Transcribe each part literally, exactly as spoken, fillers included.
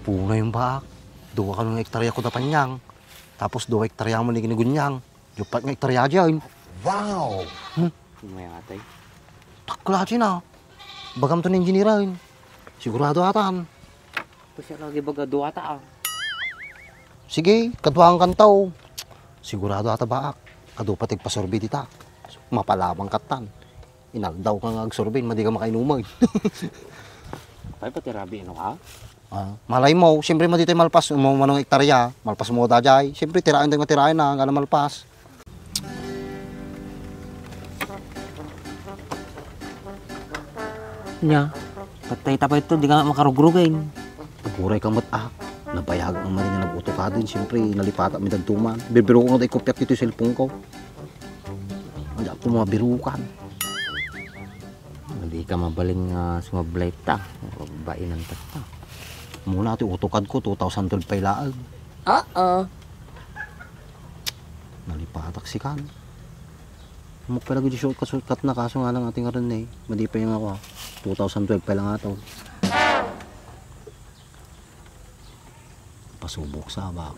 Punayen, baak. Dua kano nga ektarya ko da Panyang. Tapos dua ektarya man ni Ginigunnyang. Di uppat nga ektarya diay. Wow! Hmm? May atay. Takla diay na. Bagamto ni engineer-en. Sigurado atan. Kasi lagi baga dua ta, ah. Sige, kaduaan kanto. Sigurado ata, baak. Adu pay ti agpasurvey dita. Mapalabang katan. Inaldaw ka nga agsurvey, madi ka makainuman. Pay pati rabi, ano ka? Ah, malay mo, siyempre, madi tayo malpas, mo manong ektarya, malpas mo daydiay. Siyempre, tiraen tayo nga tiraen na, nga malpas. Nya, patay ta pay ito, di ka makarugrugin. Aguray ka met, ah. Nabayag ang mali nga nag-uto ka din. Siyempre, nalipata mi dagduman. Bibiro ko nga ikopyak ito yung cellphone ko. Hindi ako mabirukan. Hindi ka mabaling nga sumablay ta. Bainan ta ta. Muna, ti utukad ko, two thousand twelve pay laag. Oo. Nalipatak si Kan. Mukha lagi di shortcut, shortcut na kaso nga lang ating aron eh. Madi pa yung ako, ah. Two thousand twelve pa lang ato. Pasubok sa abak.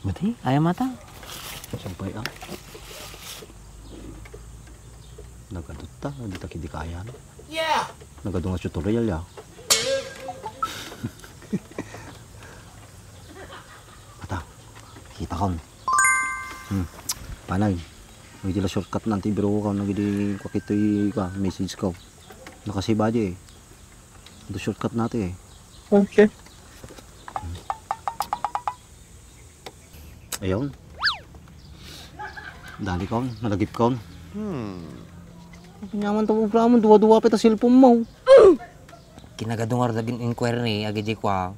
Mati, ayaw mata. Sampay, ah. Nagadot ta, di ta kidi kayan. Yeah! Nagadungas tutorial, ya. Ata, kita kon. Hmm, panay. May dila shortcut na, anti biro ko, nagidi kakitoy ka, message ko. Nakasiba di eh. Ito shortcut natin eh. Okay. Ayun. Dali kon, nalagip kon. Hmm. Nyaman to programa, dua-dua pa ta cellphone mo. Kinagadungar dagin inquiry, agi di kwa.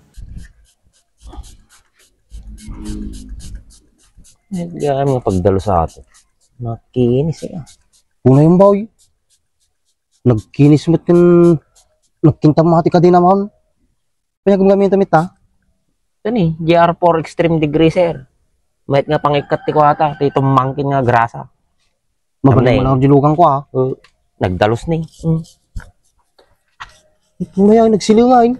Hindi kami nga pagdalo sa ato. Makinis eh. Una yung boy. Nagkinis met ken nagkinta mati ka din naman. Pinagamgamit ta. Ito ni, G R four Extreme Degreaser. Mayat nga pangikat ti kuwata, ti tumangkin nga grasa. Mabalik Amnay. Mo lang ang dilugan ko, ah. Uh, nagdalus ni. Mm. Ito na yan, nagsilingain.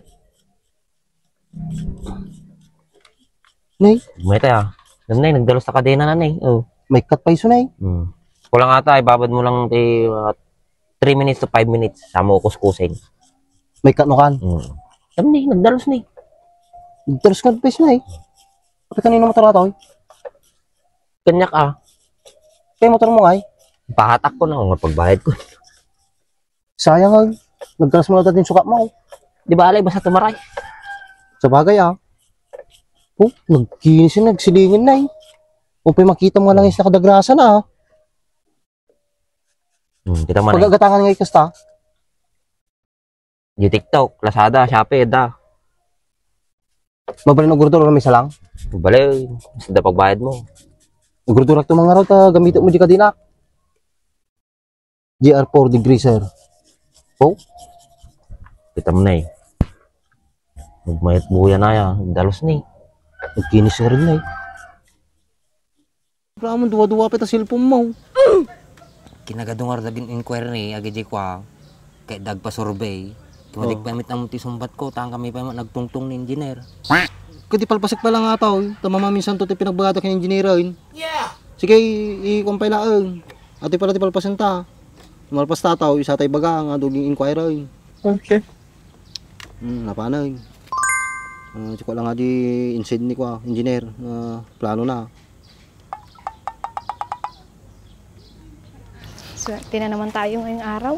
Nay? Mayat, ah. Nay, nagdalus ta kadena na, nay. Oh. May cut pa iso, nay. Hmm. Kulang ata, ibabad mo lang ti, uh, three minutes to five minutes. Sa mo kuskusin. May cut no kan? Hmm. Kam ni, nagdalus ni. Nagdalus ka pa iso, nay. Tapi kanino motor ato, eh? Kanyak, ah. Kaya motor mo, ay? Pahatak ko na, kung pagbayad ko. Sayang, ay. Nagkalas mo na dati yung sukat mo, ay. Di ba, alay, basta tumaray. Sa bagay, ah. Oh, nagkinis yun, nagsilingin na, eh. O, pa makita mo nga lang yung nakadagrasa na, ah. Hmm, kita man, eh. Pagagatangan nga ikasta. Di TikTok, Lazada, Shopee, da. Mabalin og order, may salang? Bale, basta da pagbayad mo. Order to mga raw, ta gamito mo di kadina. G R four degrees, sir. Oh? Kita mo na eh. Magmayat buya na ya. Dalos ni. Nagkinis nga rin na eh. Ramon, duwa-duwa pa ta cellphone mo. Kinagadungar dagin inquiry, agi di kwa. Kay dagpa survey. Tumadik Oh. pa mit amon ti sumbat ko, tang kami pa nagtungtong ni engineer. Kadi palpasek pa lang ata, oy. Tamama minsan to ti pinagbagata ken engineer, oy. Yeah. Sige, i-, i-, kuwan pay laeng. Ati pala ti palpasen ta. Malpas ta, tao, isa tay baga nga duging inquiry. Okay. Hmm, napanay. Ah, tsaka lang nga di inside ni kwa, engineer, ah, plano na. Swerte na naman tayo ngayong araw.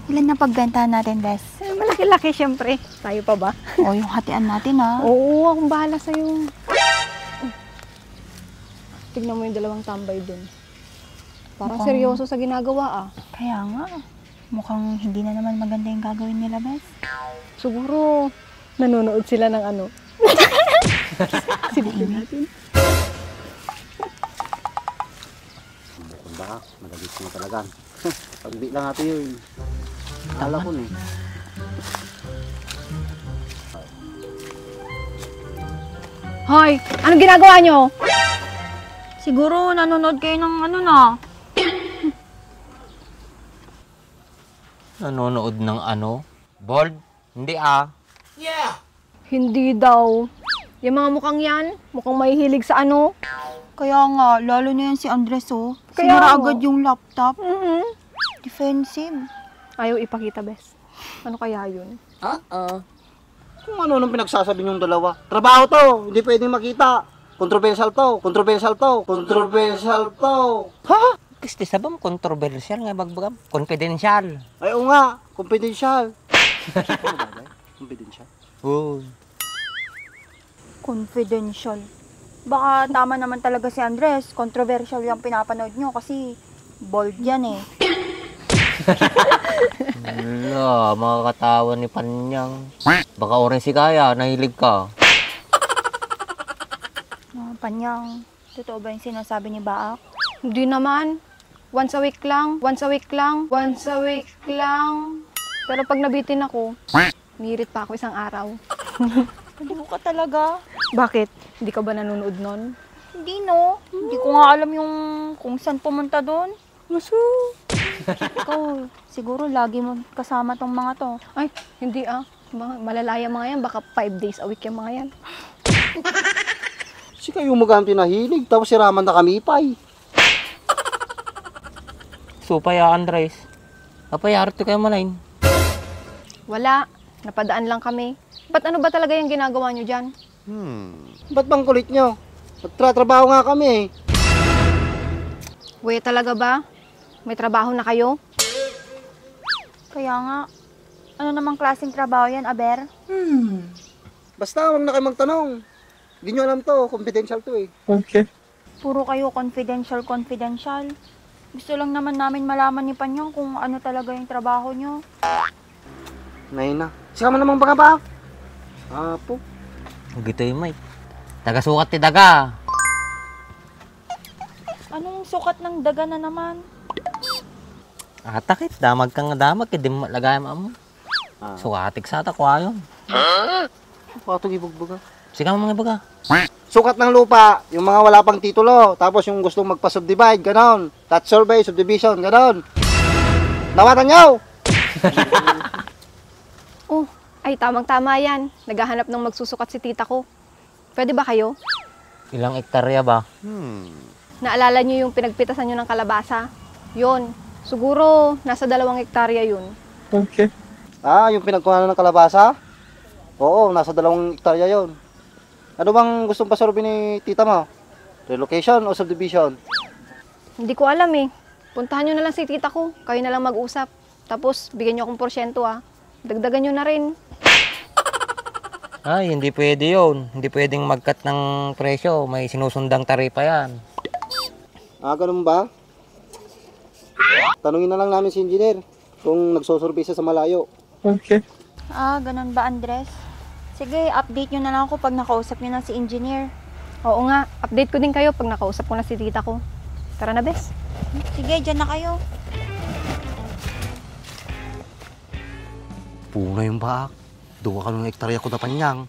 Ilan na pagbentahan natin, Bes? Eh, malaki-laki, syempre. Tayo pa ba? O, yung hatian natin, ah. Oo, akong bahala sa'yo. Tignan mo yung dalawang tambay dun. Parang Mukhang seryoso sa ginagawa, ah. Kaya nga. Mukhang hindi na naman maganda yung gagawin nila, Bes. Siguro, nanonood sila ng ano. Silipin natin. Baka, malagis mo talaga. Pagbi lang ata yun. Ala ko ni. Hoy, anong ginagawa nyo? Siguro nanonood kayo ng ano na. Nanonood ng ano? Bold? Hindi ah. Hindi daw. Yung mga mukhang yan, mukhang mahihilig sa ano. Kaya nga, lalo na yan si Andres, oh. Kaya Sinara nga. agad yung laptop. Mhm. Defensive. Ayaw ipakita, bes. Ano kaya yun? Oo. Kung ano nang pinagsasabi niyong dalawa. Trabaho to, hindi pwedeng makita. Controversial to, controversial to, controversial to. Ha? Kisti sabam, controversial nga bagbagam. Confidential. Ay, oo nga, confidential. Confidential. Oo. Confidential. Baka tama naman talaga si Andres. Controversial yung pinapanood nyo kasi bold yan eh. Wala, makakatawa ni Panyang. Baka oras si Kaya, nahilig ka. Ah, Panyang, totoo ba yung sinasabi ni Baak? Hindi naman. Once a week lang, once a week lang, once a week lang. Pero pag nabitin ako, nirit pa ako isang araw. Hindi ko ka talaga. Bakit? Hindi ka ba nanonood nun? Hindi, no. Hindi ko nga alam yung kung saan pumunta doon. Masu. Ikaw, siguro lagi mo kasama tong mga to. Ay, hindi ah. Mga malalaya mga yan. Baka five days a week yung mga yan. Si kayo maganti nahilig, tapos siraman na kami, pay. Supay, ah, Andres. Apay, arto kayo malain. Wala. Napadaan lang kami. Ba't ano ba talaga yung ginagawa nyo dyan? Hmm. Ba't bang kulit nyo? Nagtratrabaho nga kami eh. Uy, talaga ba? May trabaho na kayo? Kaya nga, ano namang klaseng trabaho yan, Aber? Hmm. Basta, huwag na kayo magtanong. Di nyo alam to, confidential to eh. Okay. Puro kayo confidential, confidential. Gusto lang naman namin malaman ni Panyang kung ano talaga yung trabaho nyo. Nay na. Sika man namang baga ba? Apo. Gitoy, Mike. Taga sukat ti daga. Anong sukat ng daga na naman? Atakit, damag kang damag, kaya di mo lagay mo. Ah. Sukatik sa ta, kuwayon. Patog ibagbaga. Sika mo mga baga. Sukat ng lupa, yung mga wala pang titulo, tapos yung gustong magpa-subdivide, ganon. Lot survey, subdivision, ganon. Nawatan nyo! Oh, ay tamang-tama yan. Naghahanap ng magsusukat si tita ko. Pwede ba kayo? Ilang ektarya ba? Hmm. Naalala niyo yung pinagpitasan niyo ng kalabasa? Yun. Siguro, nasa dalawang ektarya yun. Okay. Ah, yung pinagkuhanan ng kalabasa? Oo, nasa dalawang ektarya yun. Ano bang gustong pasurvey ni tita mo? Relocation o subdivision? Hindi ko alam eh. Puntahan niyo na lang si tita ko. Kayo na lang mag-usap. Tapos, bigyan niyo akong porsyento ah. Dagdagan niyo na rin. Ay, hindi pwede yun. Hindi pwedeng mag-cut ng presyo. May sinusundang taripa yan. Ah, ganun ba? Tanungin na lang namin si engineer kung nagsusurvey siya sa malayo. Okay. Ah, ganun ba, Andres? Sige, update nyo na lang ako pag nakausap nyo na si engineer. Oo nga, update ko din kayo pag nakausap ko na si tita ko. Tara na, bes. Sige, dyan na kayo. Puna yung baak. Duwa ka nung hektarya ko da Panyang.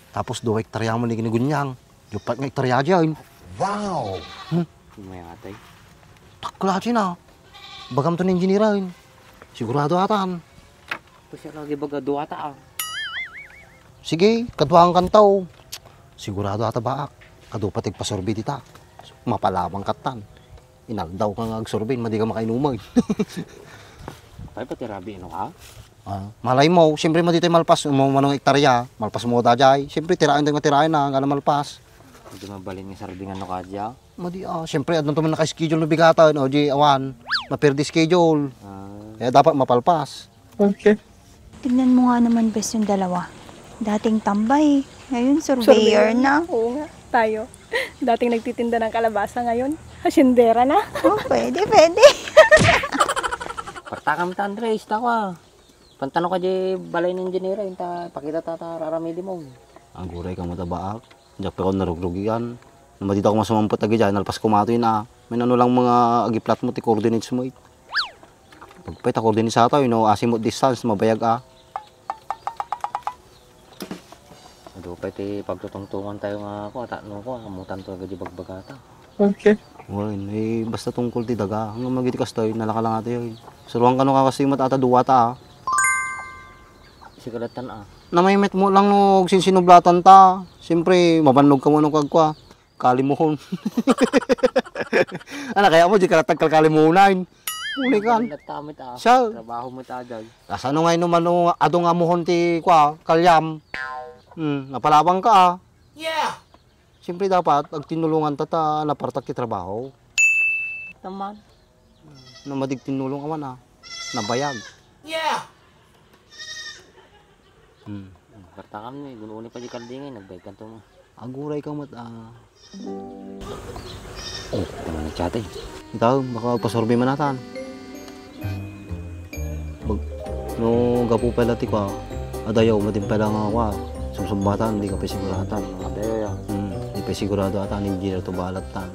Tapos duwa hektarya mo ni Ginigunyang. Yung pat nga hektarya dyan. Wow! Hmm? May atay. Takla dyan ah. Bagam to ni engineer ah. Sigurado atan. Ito siya lagi baga duwata ah. Sige, kaduang kantaw. Sigurado ata baak. Kadu pa tigpasurvey dita. Mapalabang katan. Inaldaw ka nga agsurvey, madi ka makainuman. Pay, pati rabi, ano ka? Ah, malay mo, siyempre, madi tayo malpas, mo manong hektarya, malpas mo dajay. Siyempre, tirain tayo nga tirain na, hanggang malpas. Hindi mabalin nga sardingan no kadya. Madi, ah, siyempre, adun to man naka-schedule no bigatan, o di, awan, mapirdi schedule. Ah. Kaya dapat mapalpas. Okay. Tignan mo nga naman, bes, yung dalawa. Dating tambay, ngayon surveyor Surveyor. na. Oo nga, tayo. Dating nagtitinda ng kalabasa, ngayon, hasyendera na. Oh, pwede, pwede. Partakam ta, Andres, tako ah. Pantano ka di balay ng engineer, inta pakita ta, ta raramidi mo. Aguray ka mo tabaak. Diyak pa ko narugrugian. Namatita ko masumampot agi dyan, nalpas ko matoy na. May ano lang mga agiplat mo, ti coordinates mo, eh. Pagpay ta coordinates ata, you know, asimot distance, mabayag, ah. Adu pay ti pagtutungtungan tayo nga ako, at ano ko, amutan to agad di bagbagata. Okay. Wen, eh, basta tungkol ti daga, nga magiti kastoy, nalaka lang ata yun. Suruan ka no kakasimat ata duwata, ah. Sigalatan, ah. Namay met mo lang no agsinsinublatan ta. Siyempre, mabannog ka mo no kagkua. Kalimuhon. Ana, kaya mo, di ka natagkal kalimunan. Uli kan. Latta met, ah. Siya. Trabaho met, ah, dag. Asano nga ino man, no, adu nga amuhon ti, kua, kalyam. Hmm, napalabang ka, ah. Yeah. Siyempre dapat, agtinulungan ta, ta napartak ti trabaho. Taman. No, madig tinulong awan, ah. Nabayag. Yeah. Hmm. Partakam ni, gununi pa di kaldingay, nagbayag kanto mo. Aguray ka met, ah. Oh, ano na chat eh? Itaw, baka pasurvey man atan. Bag, no, gapu pala ti kwa, adayaw, madim pala nga kwa, sumsumbatan, di ka pa siguratan. Adayaw, ya. Hmm, di pa sigurado atan, hindi na to balat tan.